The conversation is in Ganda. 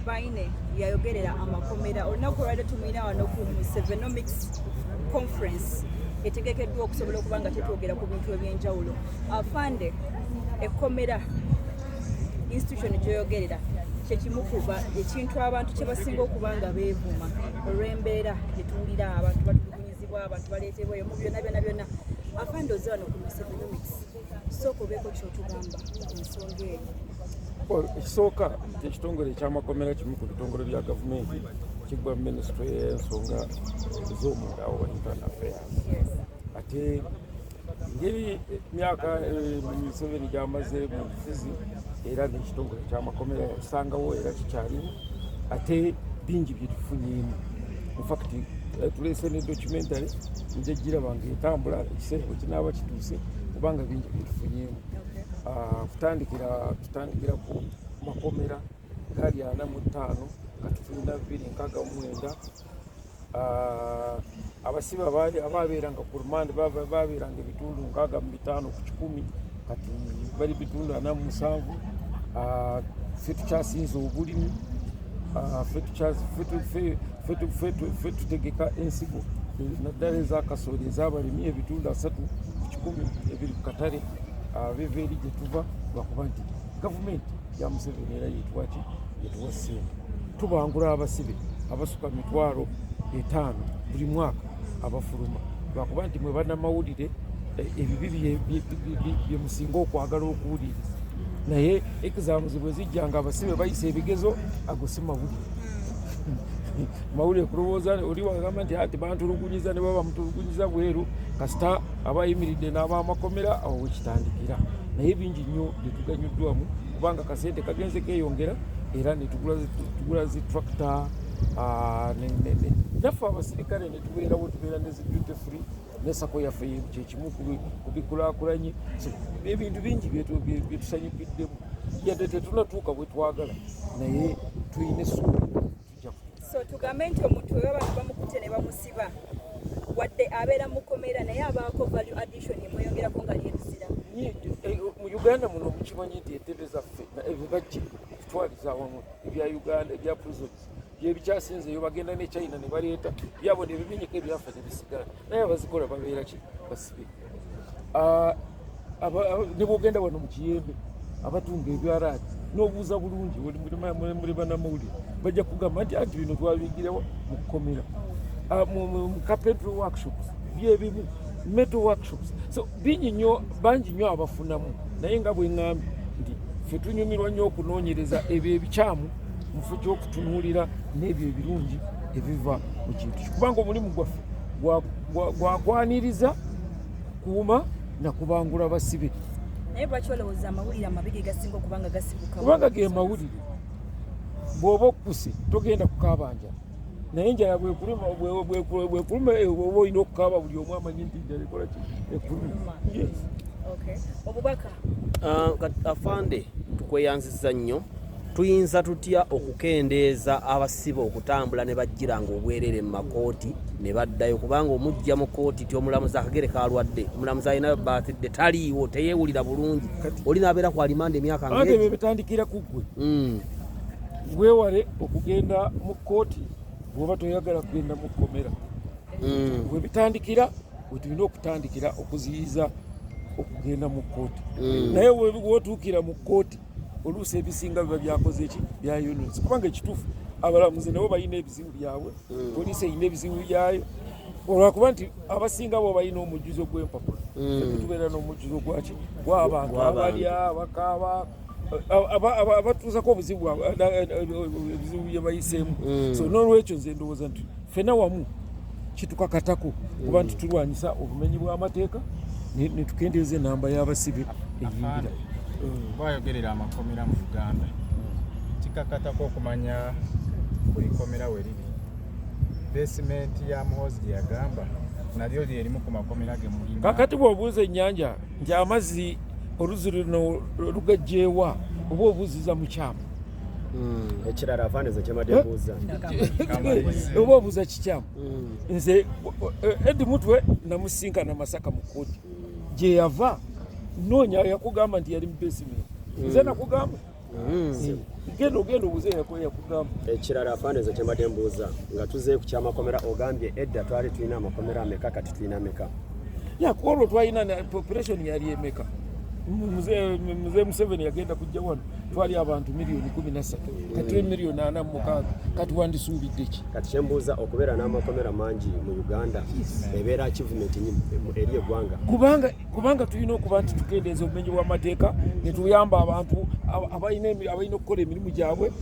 Baine yayogerera amakomera. Olunaku olwaliro tumulina wano ku Musevenomics Conference etegekeddwa okusobola okuba nga tetwogera ku bintu ebyenjawulo. Afande, ekkomera institution gyoyogerera kyekimu kuba ekintu abantu kye basinga okuba nga beevuma olw'embeera gyetuwulira, abantu batulugunyizibwa, abantu baleetebwa eyo mu byonna byonna byonna. Afande, oze wano ku Musevenomics, sooka obeeko kyotugamba ku nsonga eyo. Ekisooka, ekitongole ekyamakomera kimu ku bitongole bya gavumenti, kigwa mu minisitule y'ensonga ez'omunda oba internal affairs. Ate ngeri emyaka Museveni gyamaze mu bufuzi, era n'ekitongole kyamakomera yakisangawo era kikyaliwo, ate bingi byetufunyeemu. Infact tuleese ne documentary, nja giraba nga etambula ekiseera bwe kinaaba kituuse, kubanga bingi byetufunyeemu. Kutandikira tutandikira ku makomera gali 45, kati tulina 269. Abasibe ababeeranga ku rumandi babeeranga ebitundu 65 ku 100, kati bali bitundu 47. Ffe tukyasinza obulimi. Ffe tutegeka ensigo, naddala ezakasooli ez'abalimi, ebitundu 30 ku 100 ebiri ku katale biva eri gye tuva, lwakuba nti gavumenti ya Museveni era yetuwaki, yetuwa ssente. Tubangula abasibe abasuka 50,000 buli mwaka abafuluma, lwakuba nti mwe bannamawulire ebibi bye musinga okwagala okuwuliriza, naye exams bwe zijja nga abasibe bayisa ebigezo, ago si mawulire. Mawulire kulowooza oli wagamba nti ati bantulugunyiza, ne baba mutulugunyiza bweru, kasita aba ayimiridde n'abamakomera, awo wekitandikira. Naye bingi nnyo byetuganyuddwamu, kubanga kasente kagenze keeyongera, era netugula zi tractor, naffe abasirikale netubeerawo, tubeera ne zi duty free ne SACCO yaffe kyekimu ku bikulaakulanye. So, ebintu bingi byetusanyukiddemu, yadde tetunatuuka bwe twagala, naye tulina essuubi tujja kutuuka. So tugambe nti omuntu we baba bamukutte ne bamusiba, wadde abeera mukomera, naye abaako value addition emweyongerako nga lyebisira? Mu Uganda muno mukimanyi nti entebe zaffe ebibajje okutwaliza awamu ebya Uganda ebya prisons byebikyasinzeeyo. Bagenda ne China ne baleeta byabo ne bimenyeka, ebyaffe ne bisigala, naye abazikola babeera ki? Basibe. Ne bwogenda wano mu Kiyembe abatunga ebyalaani n'obuuza bulungi, muli banamawulire, bajja kugamba nti anti bino twabigirewo mu kkomera. Mu carpentry workshops byebimu, metal workshops, so bingi nnyo, bangi nnyo abafunamu. Naye nga bwe ŋŋambye nti ffe tunyumirwa nnyo okunoonyereza ebyo ebikyamu mufo ky'okutunuulira n'ebyo ebirungi ebiva mu kintu, kubanga omulimu gwaffe gwakwaniriza, kukuuma nakubangula basibe. Naye lwaki olowooza amawulire amabi ge gasinga okuba nga gasibuka? Kubanga ge mawulire. Bw'oba okkuse togenda kukaaba njala, naye enjala bwekuluma oba olina okukaaba, buli omu amanyi nti enjala ekola ki? Ekuluma. Yes. Okay. Obubaka. Afande, tukweyanziza nnyo. Tuyinza tutya okukendeeza abasibe okutambula ne bajjiranga obwerere mu makooti ne baddayo? Kubanga omujja mu kooti ti omulamuzi akagere kalwadde, omulamuzi alina birthday, taliiwo, teyeewulira bulungi, oli n'abeera ku alimanda emyaka Anti ebyo bitandikira ku ggwe. Weewale okugenda mu kkooti bw'oba toyagala kugenda mu kkomera. Webitandikira, wetulina okutandikira okuziyiza okugenda mu kkooti. Naye wotuukira mu kkooti, oluusi ebisinga biba byakoze ki? Byayononese, kubanga ekituufu abalamuzi nabo balina ebizibu byabwe, poliisi erina ebizibu byayo, olwakuba nti abasinga bo balina omujjuzo gw'empapula. Ffe tubeera n'omujjuzo gwaki? Gw'abantu abalya, abakaaba, abatuusako obuzibu bwabwe, ebizibu bye bayiseemu. So n'olwekyo nze ndowooza nti ffena wamu kitukakatako kuba nti tulwanyisa obumenyi bw'amateeka ne tukendeeza enamba y'abasibe eyingira. Bwayogerera amakomera mu Uganda, kikakatako okumanya buli komera we liri. Basement ya Muhoozi gye yagamba nalyo lyerimu ku makomera ge mulina? Kakati bw'obuuza ennyanja nti amazzi oluzzi luno lugajjeewa, oba obuuziza mukyamu. Ekirala, afande, nze kyemadde mbuuza. Oba obuuza kikyamu. Nze Eddie Mutwe namusinkana Masaka mu kooti gye yava, noonya yakugamba nti yali mu basement. Nze nakugamba. Genda ogenda obuze yakugamba. Ekirala afande, nze kyembadde mbuuza nga tuzeeyo ku kyamakomera, ogambye edda twali tulina amakomera ameka, kati tulina ameka? Ya, kuolwo twalina population yali emeka? Mzee Museveni yagenda kujja wano twali abantu miliyoni 13, kati tuli miliyoni 46. Kati wandisuubidde ki? Kati kyembuuza, okubeera n'amakomera mangi mu Uganda ebeera achievement eri eggwanga? Kubanga tulina okuba nti tukendeeza obumenyi bw'amateeka ne tuyamba abantu abalina okukola emirimu gyabwe.